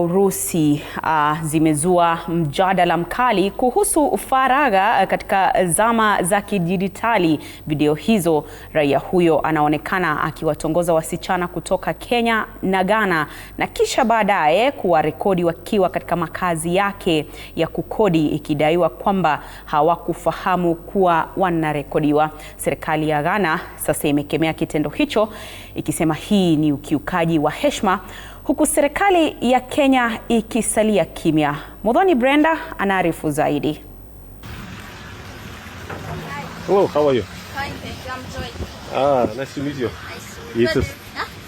Urusi zimezua mjadala mkali kuhusu faragha katika zama za kidijitali. Video hizo, raia huyo anaonekana akiwatongoza wasichana kutoka Kenya na Ghana na kisha baadaye kuwarekodi wakiwa katika makazi yake ya kukodi, ikidaiwa kwamba hawakufahamu kuwa wanarekodiwa. Serikali ya Ghana sasa imekemea kitendo hicho ikisema hii ni ukiukaji wa heshima, huku serikali ya Kenya ikisalia kimya. Muthoni Brenda anaarifu zaidi. Hello, how are you? Fine, thank you. I'm Joy. Ah, nice to meet you. Nice to meet you. Yes.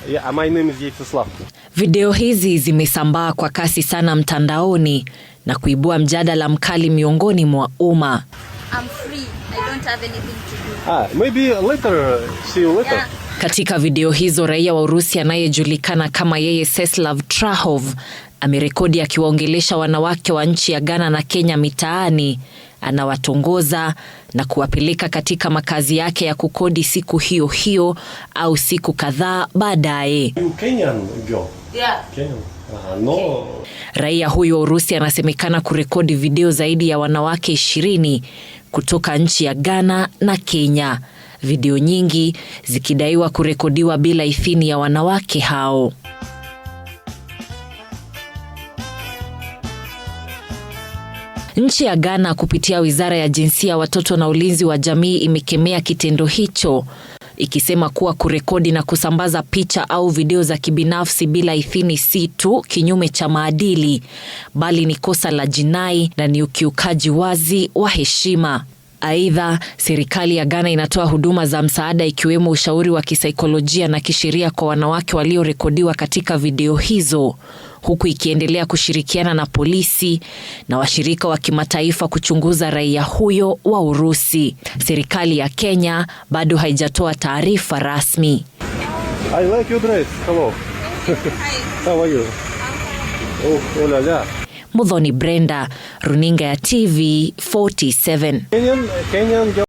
Yeah, my name is Yatseslav. Video hizi zimesambaa kwa kasi sana mtandaoni na kuibua mjadala mkali miongoni mwa umma. I'm free. I don't have anything to do. Ah, maybe later, see you later. Yeah. Katika video hizo, raia wa Urusi anayejulikana kama yeye Seslav Trahov amerekodi akiwaongelesha wanawake wa nchi ya Ghana na Kenya mitaani, anawatongoza na kuwapeleka katika makazi yake ya kukodi siku hiyo hiyo au siku kadhaa baadaye. You Kenyan girl? Yeah. Kenyan? Ah, no. Raia huyo wa Urusi anasemekana kurekodi video zaidi ya wanawake 20 kutoka nchi ya Ghana na Kenya, video nyingi zikidaiwa kurekodiwa bila idhini ya wanawake hao. Nchi ya Ghana kupitia Wizara ya Jinsia, Watoto na Ulinzi wa Jamii imekemea kitendo hicho ikisema kuwa kurekodi na kusambaza picha au video za kibinafsi bila idhini si tu kinyume cha maadili, bali ni kosa la jinai na ni ukiukaji wazi wa heshima. Aidha, serikali ya Ghana inatoa huduma za msaada ikiwemo ushauri wa kisaikolojia na kisheria kwa wanawake waliorekodiwa katika video hizo, huku ikiendelea kushirikiana na polisi na washirika wa kimataifa kuchunguza raia huyo wa Urusi. Serikali ya Kenya bado haijatoa taarifa rasmi. I like your dress. Hello. How are you? Oh, oh la la. Muthoni Brenda, Runinga ya TV 47. Kenyan girl.